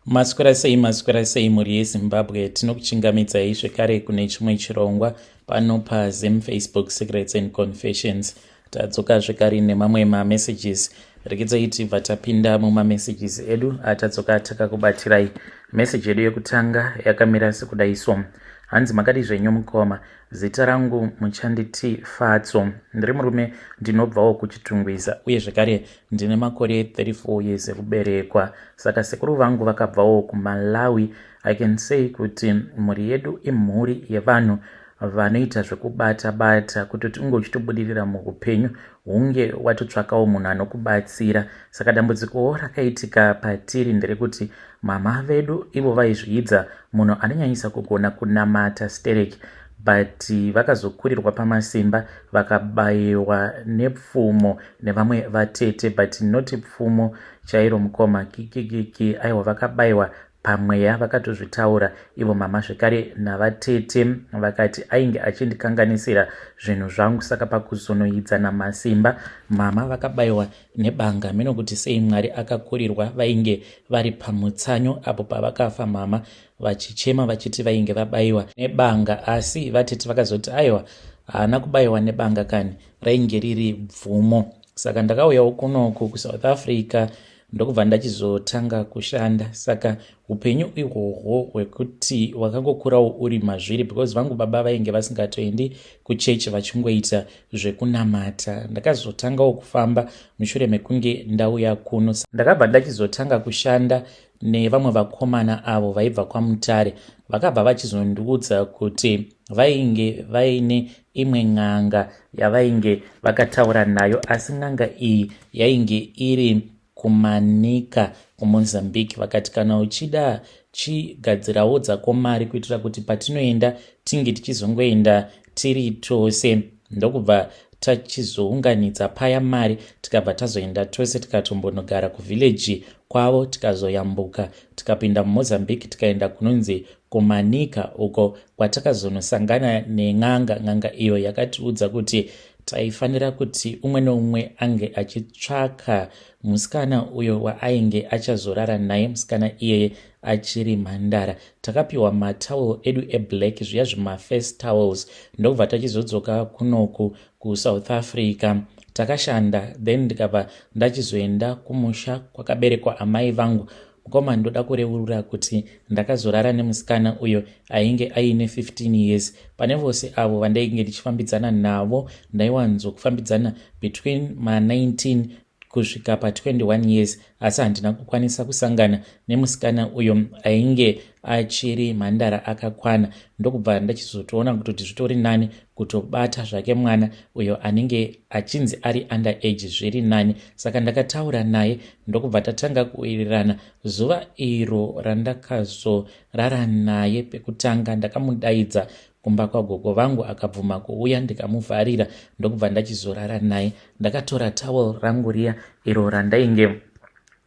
Maswera sei, maswera sei mhuri yeZimbabwe? Tinokuchingamidzai zvekare kune chimwe chirongwa pano paZim Facebook Secrets and Confessions. Tadzoka zvekare nemamwe mamessages. Regedzai tibva tapinda mumamessages edu atadzoka takakubatirai. Message yedu yekutanga yakamira sekudai so. Hanzi, makadi zvenyu mukoma? Zita rangu muchanditi Fatso. Ndiri murume, ndinobvawo kuChitungwiza, uye zvekare ndine makore 34 years ekuberekwa. Saka sekuru vangu vakabvawo kuMalawi. I can say kuti mhuri yedu imhuri yevanhu vanoita zvekubata bata. Kutoti unge uchitobudirira muupenyu, hunge watotsvakawo munhu anokubatsira. Saka dambudzikowo rakaitika patiri nderekuti mama vedu ivo vaizviidza munhu anonyanyisa kugona kunamata stereki, but vakazokurirwa pamasimba, vakabayiwa nepfumo nevamwe vatete, but not pfumo chairo mukoma, kikikiki, aiwa, vakabayiwa pamweya. Vakatozvitaura ivo mama zvekare navatete, vakati ainge achindikanganisira zvinhu zvangu. Saka pakuzonoidzana masimba, mama vakabayiwa nebanga. Mino kuti sei Mwari akakurirwa, vainge vari pamutsanyo apo pavakafa, mama vachichema vachiti vainge vabayiwa nebanga, asi vatete vakazoti aiwa, haana kubayiwa nebanga kani, rainge riri bvumo. Saka ndakauyawo kunoku kuSouth Africa, ndokubva ndachizotanga kushanda. Saka upenyu ihwohwo hwekuti wakangokurawo uri mazviri, because vangu baba vainge vasingatoendi kuchechi, vachingoita zvekunamata. Ndakazotangawo kufamba mushure mekunge ndauya kuno. Ndakabva ndachizotanga kushanda nevamwe vakomana avo vaibva kwaMutare. Vakabva vachizondiudza kuti vainge vaine imwe n'anga yavainge vakataura nayo, asi n'anga iyi yainge iri kuManika kuMozambique. Vakati kana uchida, chigadzirawo dzako mari kuitira kuti patinoenda tinge tichizongoenda tiri tose. Ndokubva tachizounganidza paya mari, tikabva tazoenda tose, tikatombonogara kuvhileji kwavo, tikazoyambuka, tikapinda muMozambique, tikaenda kunonzi kuManika, uko kwatakazonosangana nen'anga. N'anga iyo yakatiudza kuti taifanira kuti umwe neumwe ange achitsvaka musikana uyo waainge achazorara naye, musikana iyeye achiri mhandara. Takapiwa matowel edu eblack, zviya zvimaface towels, ndokubva tachizodzoka kunoku kuSouth Africa. Takashanda, then ndikabva ndachizoenda kumusha kwakaberekwa amai vangu. Mukoma, ndoda kureurura kuti ndakazorara nemusikana uyo ainge aine 15 years. Pane vose avo vandainge ndichifambidzana navo, ndaiwanzokufambidzana between ma19 kusvika pa21 years, asi handina kukwanisa kusangana nemusikana uyo ainge achiri mhandara akakwana. Ndokubva ndachizotoona kutoti zvitori nani kutobata zvake mwana uyo anenge achinzi ari under age, zviri nani. Saka ndakataura naye, ndokubva tatanga kuwirirana. Zuva iro randakazorara naye pekutanga, ndakamudaidza kumba kwagogo vangu, akabvuma kuuya, ndikamuvharira, ndokubva ndachizorara naye. Ndakatora towel rangu riya iro randainge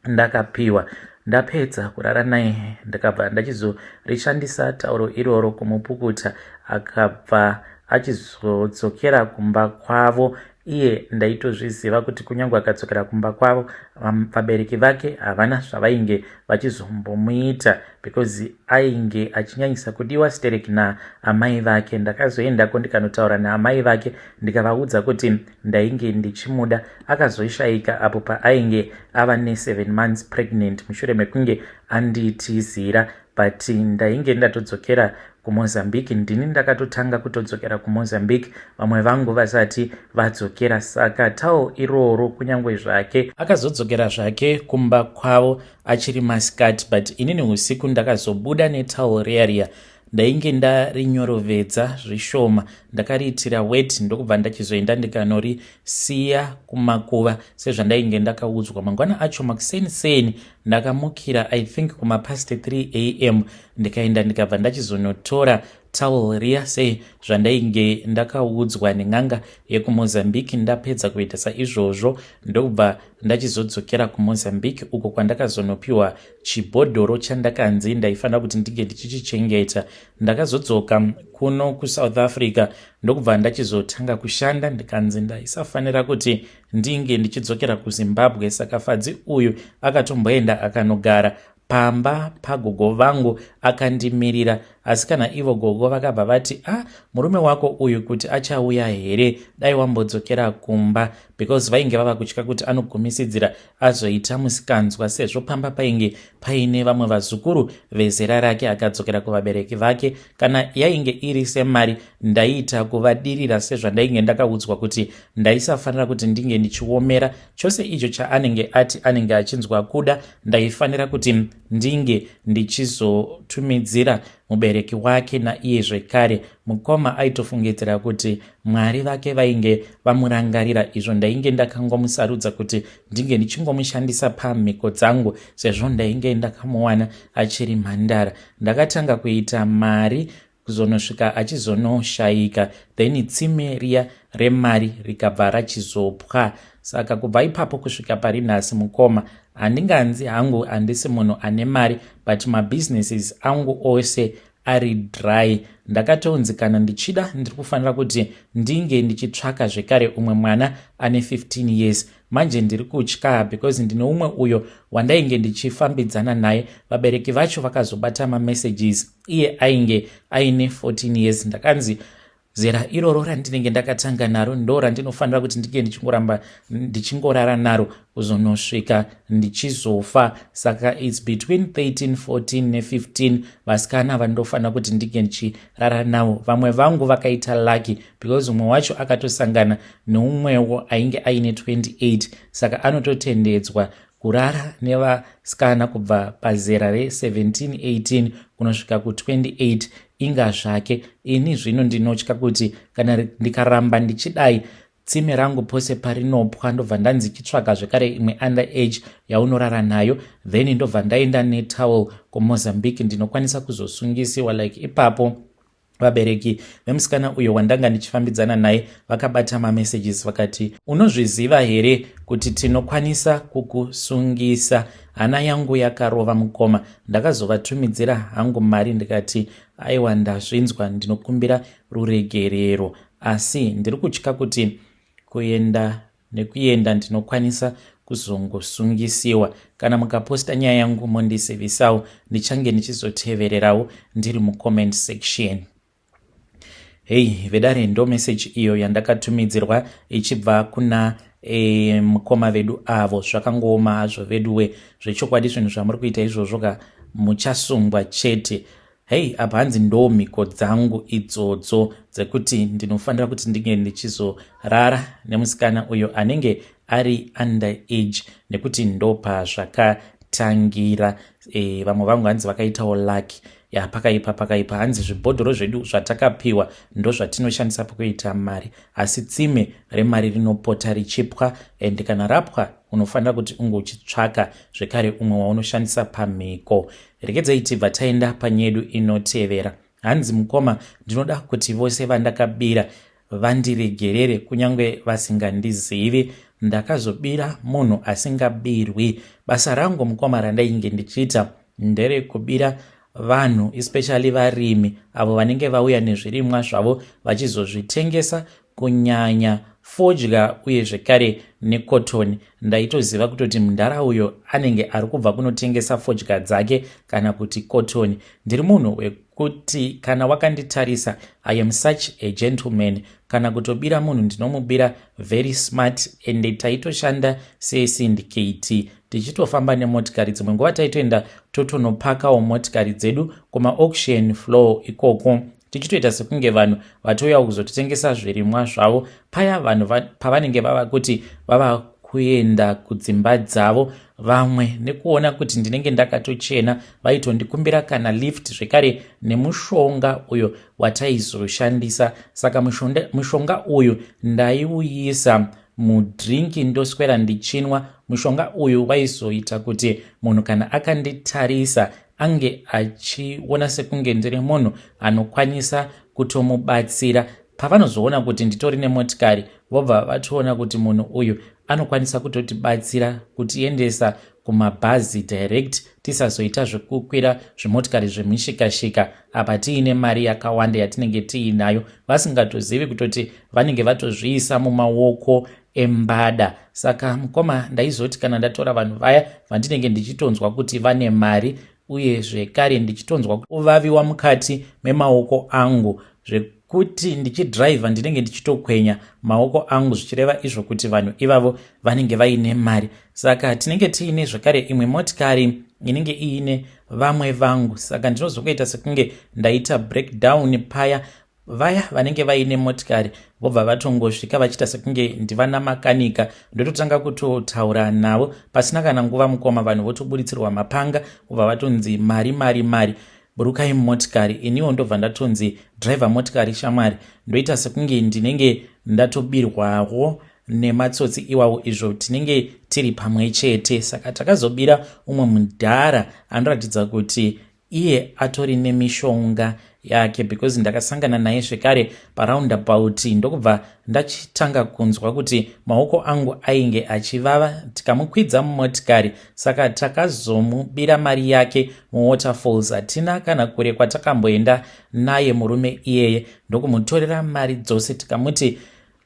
ndakapiwa. Ndapedza kurara naye, ndikabva ndachizorishandisa tauro iroro kumupukuta. Akabva achizodzokera kumba kwavo. Iye ndaitozviziva kuti kunyange akadzokera kumba kwavo, vabereki vake havana zvavainge vachizombomuita, because ainge achinyanyisa kudiwa stereki naamai vake. Ndakazoendako, ndikanotaura naamai vake, ndikavaudza kuti ndainge ndichimuda. Akazoshayika apo paainge ava ne7 months pregnant, mushure mekunge anditizira. But ndainge ndatodzokera kuMozambique. Ndini ndakatotanga kutodzokera kuMozambique vamwe vangu vasati vadzokera. Saka towel iroro, kunyange zvake akazodzokera zvake kumba kwavo achiri masikati, but inini usiku ndakazobuda netowel riya riya. Ndainge ndaриnyorovedza zvishoma, ndakariitira wet, ndokubva ndachizoenda ndikanorisiya kumakuva sezvandainge ndakaudzwa. Mangwana acho makuseni seni, ndakamukira, I think kumapast 3 a.m., ndikaenda, ndikabva ndachizonotora towel riya sezvandainge ndakaudzwa nen'anga yekuMozambique. Ndapedza kuita saizvozvo, ndokubva ndachizodzokera kuMozambique, uko kwandakazonopiwa chibhodhoro chandakanzi ndaifanira kuti ndinge ndichichichengeta. Ndakazodzoka kuno kuSouth Africa, ndokubva ndachizotanga kushanda. Ndikanzi ndaisafanira kuti ndinge ndichidzokera kuZimbabwe. Saka Fadzi uyu akatomboenda akanogara. Pamba pagogo vangu akandimirira, asi kana ivo gogo vakabva vati, "A ah, murume wako uyu kuti achauya here? Dai wambodzokera kumba," because vainge vava kutya kuti anogumisidzira azoita musikanzwa, sezvo pamba painge paine vamwe vazukuru vezera rake. Akadzokera kuvabereki vake, kana yainge iri semari, ndaiita kuvadirira, sezvandainge ndakaudzwa kuti ndaisafanira kuti ndinge ndichiomera chose icho chaanenge ati anenge achinzwa kuda. Ndaifanira kuti ndinge ndichizotumidzira mubereki wake naiye zvekare. Mukoma aitofungidzira kuti Mwari vake vainge vamurangarira, izvo ndainge ndakangomusarudza kuti ndinge ndichingomushandisa pamhiko dzangu, sezvo ndainge ndakamuwana achiri mhandara. Ndakatanga kuita mari kuzonosvika achizonoshayika, then tsime riya remari rikabva rachizopwa. Saka kubva ipapo kusvika pari nhasi, mukoma, handinganzi hangu handisi munhu ane mari, but mabusinesses angu ose ari dry. Ndakatonzi kana ndichida, ndiri kufanira kuti ndinge ndichitsvaka zvekare umwe mwana ane 15 years. Manje ndiri kutya because ndine umwe uyo wandainge ndichifambidzana naye. Vabereki vacho vakazobata mamessages, iye ainge aine 14 years. Ndakanzi zera iroro randinenge ndakatanga naro ndo randinofanira kuti ndinge ndichingoramba ndichingorara naro kuzonosvika ndichizofa. Saka it's between 13, 14 ne15 vasikana vandofanira kuti ndinge ndichirara navo. Vamwe vangu vakaita lucky because umwe wacho akatosangana neumwewo ainge aine 28, saka anototendedzwa kurara nevasikana kubva pazera re17, 18 kunosvika ku28. Inga zvake ini zvino ndinotya kuti kana ndikaramba ndichidai, tsime rangu pose parinopwa, ndobva ndanzi chitsvaga zvekare imwe under age yaunorara nayo, then ndobva ndaenda netowel kuMozambique, ndinokwanisa kuzosungisiwa. Like ipapo vabereki vemusikana uyo wandanga ndichifambidzana naye vakabata mamessages, vakati, "Unozviziva here kuti tinokwanisa kukusungisa?" Hana yangu yakarova, mukoma. Ndakazovatumidzira hangu mari, ndikati, "Aiwa, ndazvinzwa, ndinokumbira ruregerero, asi ndiri kutya kuti kuenda nekuenda ndinokwanisa kuzongosungisiwa. Kana mukaposta nyaya yangu, mondizivisawo, ndichange ndichizotevererawo ndiri mucomment section." Hei vedare, ndo meseji iyo yandakatumidzirwa ichibva kuna mukoma vedu avo. Zvakangooma hazvo veduwe. Zvechokwadi, zvinhu zvamuri kuita izvozvo ka, muchasungwa chete. Hei, apa hanzi ndo mhiko dzangu idzodzo dzekuti ndinofanira kuti ndinge ndichizorara nemusikana uyo anenge ari under age, nekuti ndopa zvakatangira. Vamwe vangu hanzi vakaitawo lucky. Ya, pakaipa, pakaipa. Hanzi zvibhodhoro zvedu zvatakapiwa ndo zvatinoshandisa pakuita mari, asi tsime remari rinopota richipwa, and kana rapwa, unofanira kuti unge uchitsvaka zvekare umwe waunoshandisa pamhiko. Rekedzai tibva taenda panyedu inotevera. Hanzi, "Mukoma, ndinoda kuti vose vandakabira vandiregerere, kunyange vasingandizivi. Ndakazobira munhu asingabirwi. Basa rangu, mukoma, randainge ndichiita nderekubira vanhu, especially varimi avo vanenge vauya nezvirimwa zvavo vachizozvitengesa, kunyanya fodya uye zvekare nekotoni. Ndaitoziva kutoti mundara uyo anenge ari kubva kunotengesa fodya dzake kana kuti kotoni. Ndiri munhu wekuti kana wakanditarisa, I am such a gentleman. Kana kutobira munhu, ndinomubira very smart. Ende taitoshanda sesyndicate, tichitofamba nemotikari. Dzimwe nguva taitoenda totonopakawo motikari dzedu kumaauction floor ikoko, tichitoita sekunge vanhu vatouyawo kuzototengesa zvirimwa zvavo. Paya vanhu pavanenge vava kuti vava kuenda kudzimba dzavo, vamwe nekuona kuti ndinenge ndakatochena, vaitondikumbira kana lift, zvekare nemushonga uyo wataizoshandisa. Saka mushonga uyu ndaiuyisa mudrink, ndoswera ndichinwa. Mushonga uyu waizoita kuti munhu kana akanditarisa ange achiona sekunge ndiri munhu anokwanisa kutomubatsira. Pavanozoona kuti nditori nemotikari, vobva vatoona kuti munhu uyu anokwanisa kutotibatsira kutiendesa kumabhazi direct." Tisazoita zvekukwira zvimotikari zvemishikashika apa tiine mari yakawanda yatinenge tiinayo, vasingatozivi kutoti vanenge vatozviisa mumaoko embada. Saka mukoma, ndaizoti kana ndatora vanhu vaya vandinenge ndichitonzwa kuti vane mari, uye zvekare ndichitonzwa kuvaviwa mukati memaoko angu, zvekuti ndichidhiraivha ndinenge ndichitokwenya maoko angu, zvichireva izvo kuti vanhu ivavo vanenge vaine mari. Saka tinenge tiine zvekare imwe motikari inenge iine vamwe vangu, saka ndinozongoita sekunge ndaita breakdown paya. Vaya vanenge vaine motikari vobva vatongosvika vachiita sekunge ndivana makanika. Ndototanga kutotaura navo, pasina kana nguva mukoma, vanhu votoburitsirwa mapanga, vobva vatonzi, "Mari, mari, mari, burukai mumotikari." Iniwo ndobva ndatonzi, "Driver motikari, shamwari." Ndoita sekunge ndinenge ndatobirwawo nematsotsi iwawo, izvo tinenge tiri pamwe chete. Saka takazobira umwe mudhara anoratidza kuti iye atori nemishonga yake, because ndakasangana naye zvekare paroundabout, ndokubva ndachitanga kunzwa kuti maoko angu ainge achivava. Tikamukwidza mumotikari, saka takazomubira mari yake muWaterfalls. Hatina kana kure kwatakamboenda naye murume iyeye, ndokumutorera mari dzose. Tikamuti,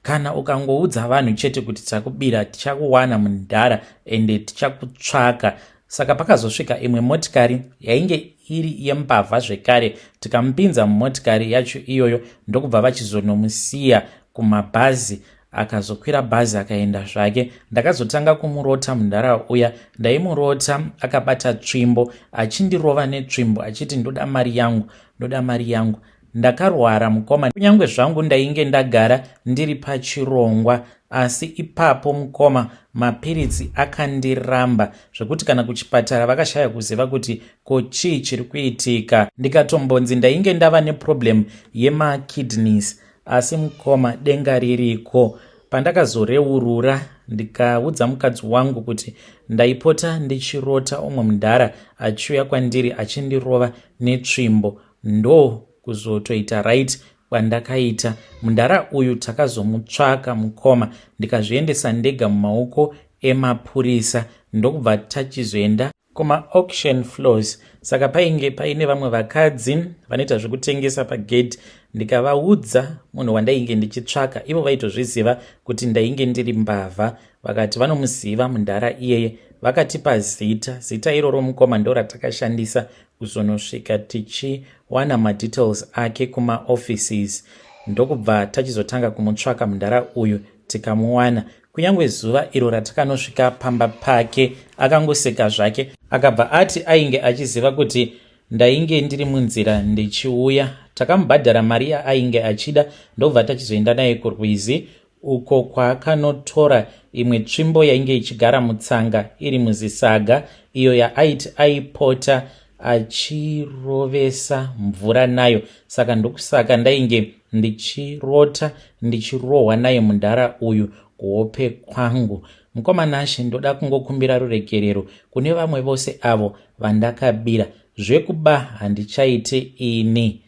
"Kana ukangoudza vanhu chete kuti takubira, tichakuwana mundhara, ende tichakutsvaka." Saka pakazosvika imwe motikari yainge iri yembavha zvekare, tikamupinza mumotikari yacho iyoyo, ndokubva vachizonomusiya kumabhazi. Akazokwira bhazi akaenda zvake. Ndakazotanga kumurota mundhara uya. Ndaimurota akabata tsvimbo achindirova netsvimbo achiti, "Ndoda mari yangu, ndoda mari yangu." Ndakarwara mukoma. Kunyange zvangu ndainge ndagara ndiri pachirongwa, asi ipapo mukoma, mapiritsi akandiramba zvekuti kana kuchipatara vakashaya kuziva kuti ko chii chiri kuitika. Ndikatombonzi ndainge ndava neproblem yemakidneys. Asi mukoma, denga ririko. Pandakazoreurura, ndikaudza mukadzi wangu kuti ndaipota ndichirota umwe mudhara achiuya kwandiri achindirova netsvimbo, ndo kuzotoita right kwandakaita. Mudhara uyu takazomutsvaka mukoma, ndikazviendesa ndega mumaoko emapurisa, ndokubva tachizoenda kumaauction floors. Saka painge paine vamwe vakadzi vanoita zvekutengesa pagate. Ndikavaudza munhu wandainge ndichitsvaka. Ivo vaitozviziva kuti ndainge ndiri mbavha. Vakati vanomuziva mundhara iyeye, vakatipa zita. Zita iroro mukoma ndo ratakashandisa kuzonosvika tichiwana madetails ake kumaoffices, ndokubva tachizotanga kumutsvaka mundhara uyu, tikamuwana. Kunyange zuva iro ratakanosvika pamba pake, akangoseka zvake, akabva ati ainge achiziva kuti ndainge ndiri munzira ndichiuya. Takamubhadhara mari yaainge achida, ndobva tachizoenda naye kurwizi uko kwaakanotora imwe tsvimbo yainge ichigara mutsanga iri muzisaga, iyo yaaiti aipota achirovesa mvura nayo. Saka ndokusaka ndainge ndichirota ndichirohwa naye mundhara uyu kuhope kwangu. Mukoma Nashe, ndoda kungokumbira ruregerero kune vamwe vose avo vandakabira. Zvekuba handichaite ini.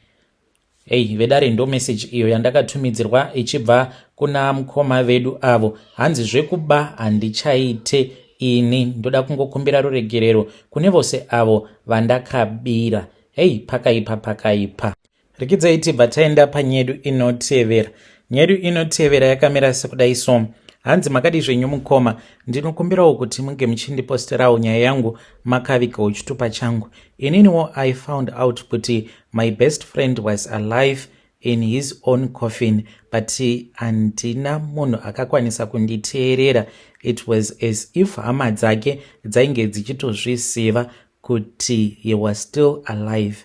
Ei vedare, ndo meseji iyo yandakatumidzirwa ichibva kuna mukoma vedu avo. Hanzi, "Zvekuba handichaite ini, ndoda kungokumbira ruregerero kune vose avo vandakabira." Hei, pakaipa, pakaipa. Rekidzai tibva taenda panyedu inotevera. Nyedu inotevera yakamira sekudai so. Hanzi, "Makadi zvenyu mukoma? Ndinokumbirawo kuti munge muchindiposterawo nyaya yangu makavigawo chitupa changu. Ininiwo I found out kuti my best friend was alive in his own coffin, but handina munhu akakwanisa kunditeerera. It was as if hama dzake dzainge dzichitozviziva kuti he was still alive.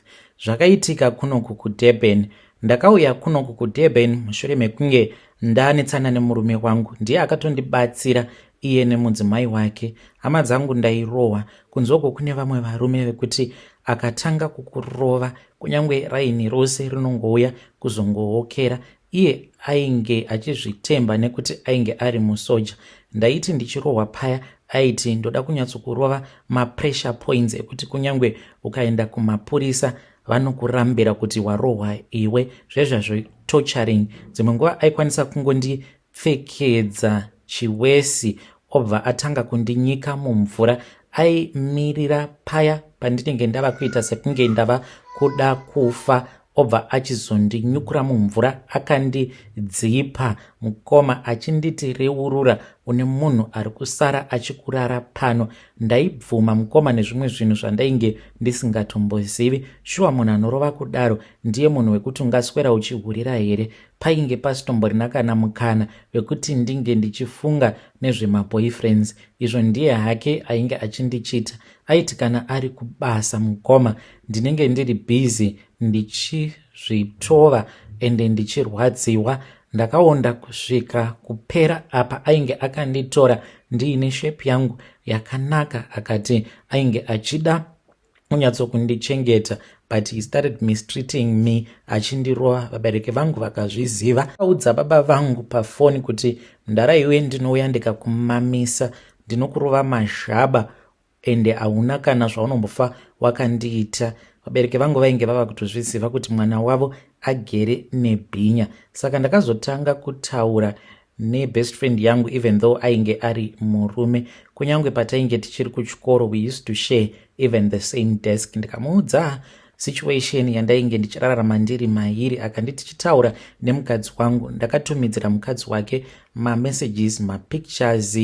Zvakaitika kunoku kuDurban. Ndakauya kunoku kuDurban mushure mekunge ndanetsana nemurume wangu. Ndiye akatondibatsira, iye nemudzimai wake. Hama dzangu, ndairohwa. Kunze uko kune vamwe varume vekuti akatanga kukurova, kunyange raini rose rinongouya kuzongookera. Iye ainge achizvitemba nekuti ainge ari musoja. Ndaiti ndichirohwa paya, aiti ndoda kunyatsokurova mapressure points ekuti kunyange ukaenda kumapurisa vanokurambira kuti warohwa iwe zvezvazvo, torturing. Dzimwe nguva aikwanisa kungondipfekedza chiwesi, obva atanga kundinyika mumvura. Aimirira paya pandinenge ndava kuita sekunge ndava kuda kufa, obva achizondinyukura mumvura akandidzipa, mukoma, achinditi, "Reurura, une munhu ari kusara achikurara pano." Ndaibvuma, mukoma, nezvimwe zvinhu zvandainge ndisingatombozivi. Shuwa, munhu anorova kudaro ndiye munhu wekuti ungaswera uchihurira here? Painge pasitomborina kana mukana wekuti ndinge ndichifunga nezvemaboyfriends. Izvo ndiye hake ainge achindichita. Aiti kana ari kubasa, mukoma, ndinenge ndiri busy ndichizvitova ende ndichirwadziwa, ndakaonda kusvika kupera. Apa ainge akanditora ndiine shape yangu yakanaka, akati ainge achida kunyatsokundichengeta, but he started mistreating me, achindirova. Vabereki vangu vakazviziva, audza baba vangu pafoni kuti, "Ndaraiwe, ndinouya ndikakumamisa, ndinokurova mazhaba, ende hauna kana zvaunombofa wakandiita." Vabereki vangu vainge vava kutozviziva kuti mwana wavo agere nebhinya. Saka ndakazotanga kutaura nebest friend yangu, even though ainge ari murume. Kunyange patainge tichiri kuchikoro, we used to share even the same desk. Ndikamuudza situation yandainge ndichirarama ndiri mairi. Akanditi chitaura nemukadzi wangu. Ndakatumidzira mukadzi wake mamessages, mapictures,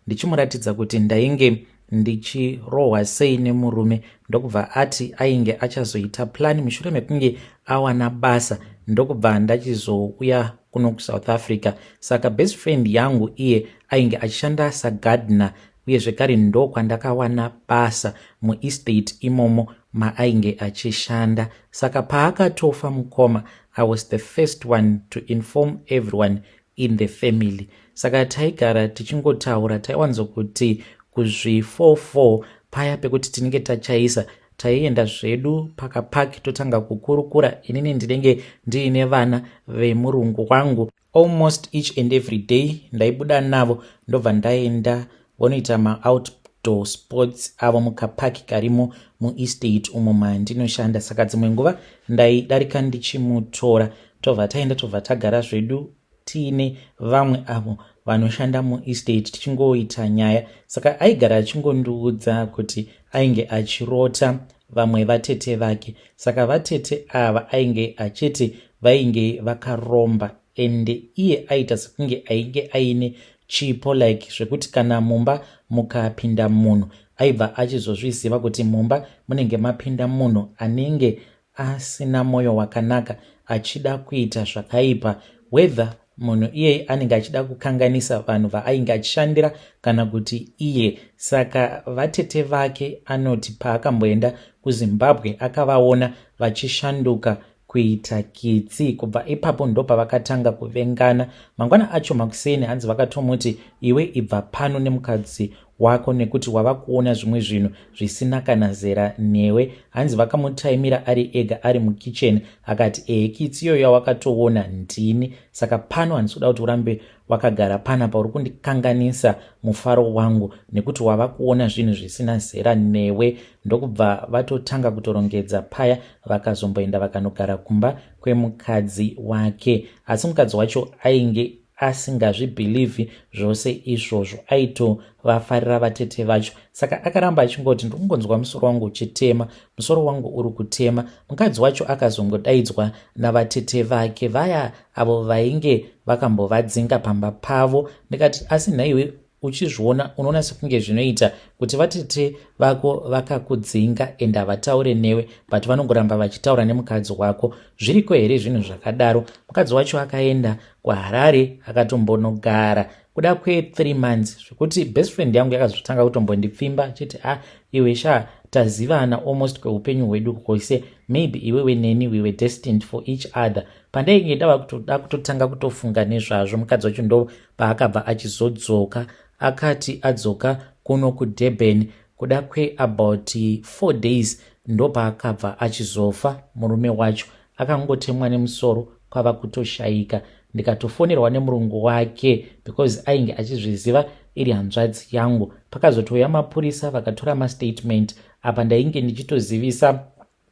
ndichimuratidza kuti ndainge ndichirohwa sei nemurume. Ndokubva ati ainge achazoita plan mushure mekunge awana basa, ndokubva ndachizouya kuno kuSouth Africa. Saka best friend yangu iye ainge achishanda sagardener, uye zvekare ndo kwandakawana basa muestate imomo maainge achishanda. Saka paakatofa, mukoma, I was the first one to inform everyone in the family. Saka taigara tichingotaura, taiwanzokuti kuzvi44 paya pekuti tinenge tachaisa, taienda zvedu pakapaki, totanga kukurukura. Inini ndinenge ndiine vana vemurungu wangu. Almost each and every day ndaibuda navo, ndobva ndaenda vonoita maoutdoor sports avo mukapaki karimo muestate umo mandinoshanda. Saka dzimwe nguva ndaidarika ndichimutora, tobva taenda, tobva tagara zvedu tiine vamwe avo vanoshanda muestate, tichingoita nyaya. Saka aigara achingondiudza kuti ainge achirota vamwe vatete vake. Saka vatete ava ainge achiti vainge vakaromba, ende iye aita sekunge ainge aine chipo, like zvekuti kana mumba mukapinda munhu, aibva achizozviziva kuti mumba munenge mapinda munhu anenge asina mwoyo wakanaka, achida kuita zvakaipa, whether munhu iyeye anenge achida kukanganisa vanhu vaainge achishandira kana kuti iye. Saka vatete vake, anoti paakamboenda kuZimbabwe akavaona vachishanduka kuita kitsi. Kubva ipapo ndopavakatanga kuvengana. Mangwana acho makuseni, hanzi vakatomuti, "Iwe, ibva pano nemukadzi wako, nekuti wava kuona zvimwe zvinhu zvisina kana zera newe." Hanzi vakamutaimira ari ega ari mukicheni, akati, "Ehe, kitsi iyoyo yawakatoona ndini. Saka pano handisi kuda kuti urambe wakagara panapa, uri kundikanganisa mufaro wangu nekuti wava kuona zvinhu zvisina zera newe." Ndokubva vatotanga kutorongedza paya, vakazomboenda vakanogara kumba kwemukadzi wake. Asi mukadzi wacho ainge asingazvibhilivhi zvose izvozvo, aitovafarira vatete vacho. Saka akaramba achingoti, "Ndikungonzwa musoro wangu uchitema, musoro wangu uri kutema." Mukadzi wacho akazongodaidzwa navatete vake vaya, avo vainge vakambovadzinga pamba pavo. Ndikati, "Asi nhaiwe, uchizviona, unoona sekunge zvinoita kuti vatete vako vakakudzinga ende havataure newe, but vanongoramba vachitaura nemukadzi wako? Zviriko here zvinhu zvakadaro?" Mukadzi wacho akaenda kuHarare, akatombonogara kuda kwe3 months, zvekuti best friend yangu yakazotanga kutombondipfimba chiti, "A ah, iwe sha, tazivana almost kweupenyu hwedu hwose. Maybe iwewe neni we were destined for each other." Pandainge ndava kutoda kutotanga kutofunga nezvazvo, mukadzi wacho ndo paakabva achizodzoka. Akati adzoka kuno kuDurban kuda kweabout 4 days, ndopaakabva achizofa. Murume wacho akangotemwa nemusoro, kwava kutoshayika. Ndikatofonerwa nemurungu wake, because ainge achizviziva iri hanzvadzi yangu. Pakazotouya mapurisa, vakatora mastatement. Apa ndainge ndichitozivisa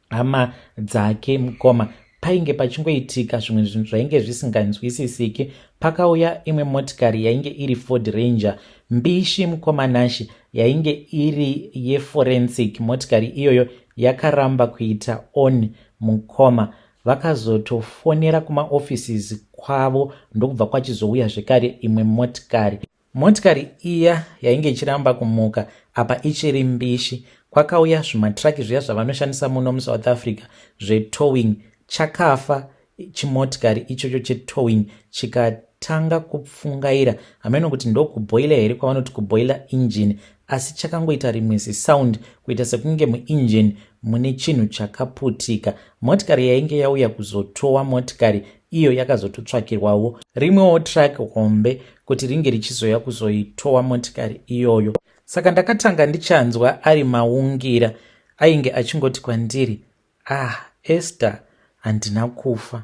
hama dzake. Mukoma, painge pachingoitika zvimwe zvinhu zvainge zvisinganzwisisiki. Pakauya imwe motikari yainge iri Ford Ranger mbishi, mukoma Nashi. Yainge iri yeforensic. Motikari iyoyo yakaramba kuita on, mukoma. Vakazotofonera kumaoffices kwavo, ndokubva kwachizouya zvekare imwe motikari. Motikari iya yainge ichiramba kumuka apa ichiri mbishi. Kwakauya zvimatraki zviya zvavanoshandisa muno muSouth Africa zvetowing. Chakafa chimotikari ichocho chetowing, chikatanga kupfungaira. Hameno kuti ndokubhoila here kwavanoti kubhoila engine, asi chakangoita rimwe zisound kuita sekunge muinjini mune chinhu chakaputika. Motikari yainge yauya kuzotowa motikari iyo yakazototsvakirwawo rimwewo truck hombe kuti ringe richizoya kuzoitowa motikari iyoyo. Saka ndakatanga ndichanzwa ari maungira ainge achingoti kwandiri, "Ah, Esther, handina kufa.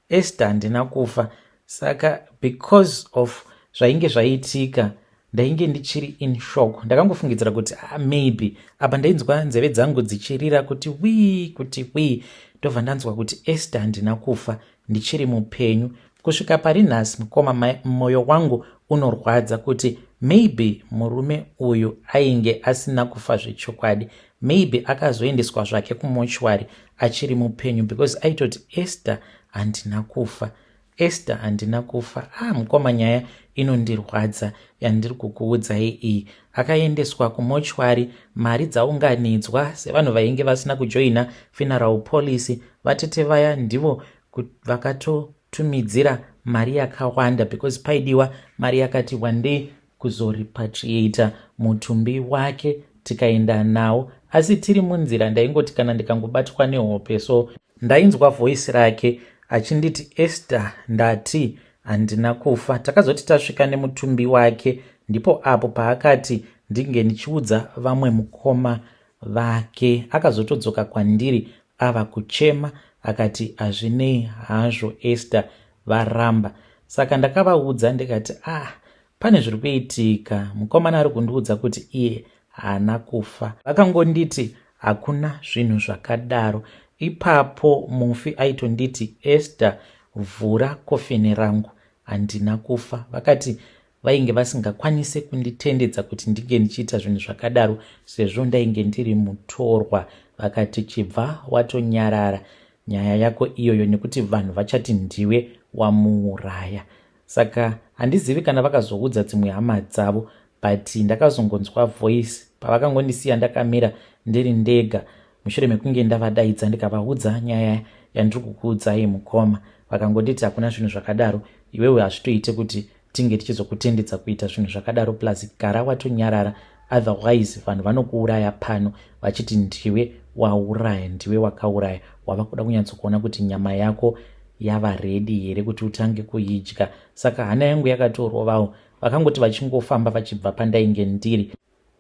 Esther, handina kufa." Saka because of zvainge zvaitika, ndainge ndichiri in shock. Ndakangofungidzira kuti, ah, maybe apa ndainzwa nzeve dzangu dzichirira kuti wii, kuti wii. Ndobva ndanzwa kuti, "Esther, handina kufa, ndichiri mupenyu." Kusvika pari nhasi, mukoma, mwoyo wangu unorwadza kuti maybe murume uyu ainge asina kufa zvechokwadi. Maybe akazoendeswa zvake kumochwari achiri mupenyu, because aitoti, "Esther, handina kufa. Esther, handina kufa." Ah, mukoma, nyaya inondirwadza yandiri kukuudzai iyi. Akaendeswa kumochwari, mari dzaunganidzwa sevanhu vainge vasina kujoina funeral policy. Vatete vaya ndivo vakatotumidzira mari yakawanda, because paidiwa mari yakati wandei kuzorepatriata mutumbi wake. Tikaenda nawo, asi tiri munzira ndaingoti kana ndikangobatwa nehope so, ndainzwa voice rake achinditi, "Esther, ndati handina kufa." Takazoti tasvika nemutumbi wake, ndipo apo paakati ndinge ndichiudza vamwe mukoma vake. Akazotodzoka kwandiri ava kuchema, akati, "Hazvinei hazvo, Esther, varamba." Saka ndakavaudza ndikati, "Ah, pane zviri kuitika. Mukomana ari kundiudza kuti iye haana kufa." Vakangonditi, "Hakuna zvinhu zvakadaro." Ipapo mufi aitonditi, "Esther, vhura kofini rangu, handina kufa." Vakati vainge vasingakwanisi kunditendedza kuti ndinge ndichiita zvinhu zvakadaro sezvo ndainge ndiri mutorwa. Vakati, "Chibva watonyarara nyaya yako iyoyo, nekuti vanhu vachati ndiwe wamuuraya." Saka handizivi kana vakazoudza dzimwe hama dzavo, but ndakazongonzwa voice pavakangondisiya ndakamira ndiri ndega mushure mekunge ndavadaidza ndikavaudza nyaya yandiri kukuudzai, mukoma. Vakangonditi, "Hakuna zvinhu zvakadaro. Iwewe hazvitoite kuti tinge tichizokutendedza kuita zvinhu zvakadaro. Plus gara watonyarara, otherwise vanhu vanokuuraya pano vachiti ndiwe wauraya, ndiwe wakauraya. Wava kuda kunyatsokuona kuti nyama yako yava ready here kuti utange kuidya." Saka hana yangu yakatorovawo. Vakangoti vachingofamba vachibva pandainge ndiri,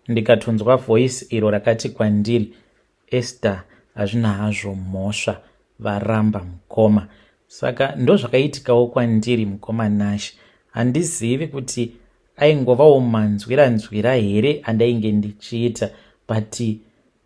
ndikatonzwa voice iro rakati kwandiri, "Esther, hazvina hazvo mhosva, varamba, mukoma." Saka ndozvakaitikawo kwandiri, mukoma Nash. Handizivi kuti aingovawo manzwira-nzwira here andainge ndichiita, but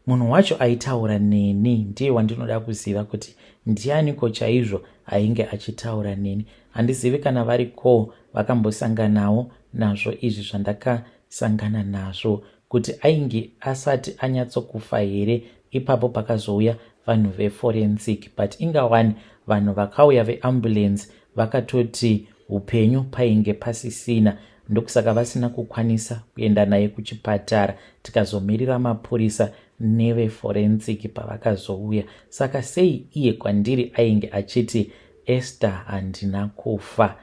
munhu wacho aitaura neni ndiye wandinoda kuziva kuti ndianiko chaizvo ainge achitaura neni. Handizivi kana variko vakambosanganawo nazvo izvi zvandakasangana nazvo, kuti ainge asati anyatsokufa here ipapo pakazouya vanhu veforensic. But ingawani vanhu vakauya veambulance vakatoti upenyu painge pasisina, ndokusaka vasina kukwanisa kuenda naye kuchipatara. Tikazomirira mapurisa neveforensic pavakazouya. Saka sei iye kwandiri ainge achiti, "Esther, handina kufa"?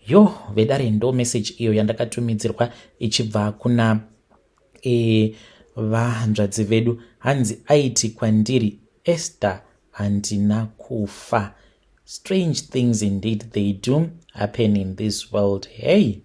Yo, vedare, ndo meseji iyo yandakatumidzirwa ichibva kuna vahanzvadzi vedu. Hanzi aiti kwandiri, "Esther, handina kufa." Strange things indeed, they do happen in this world. Hey.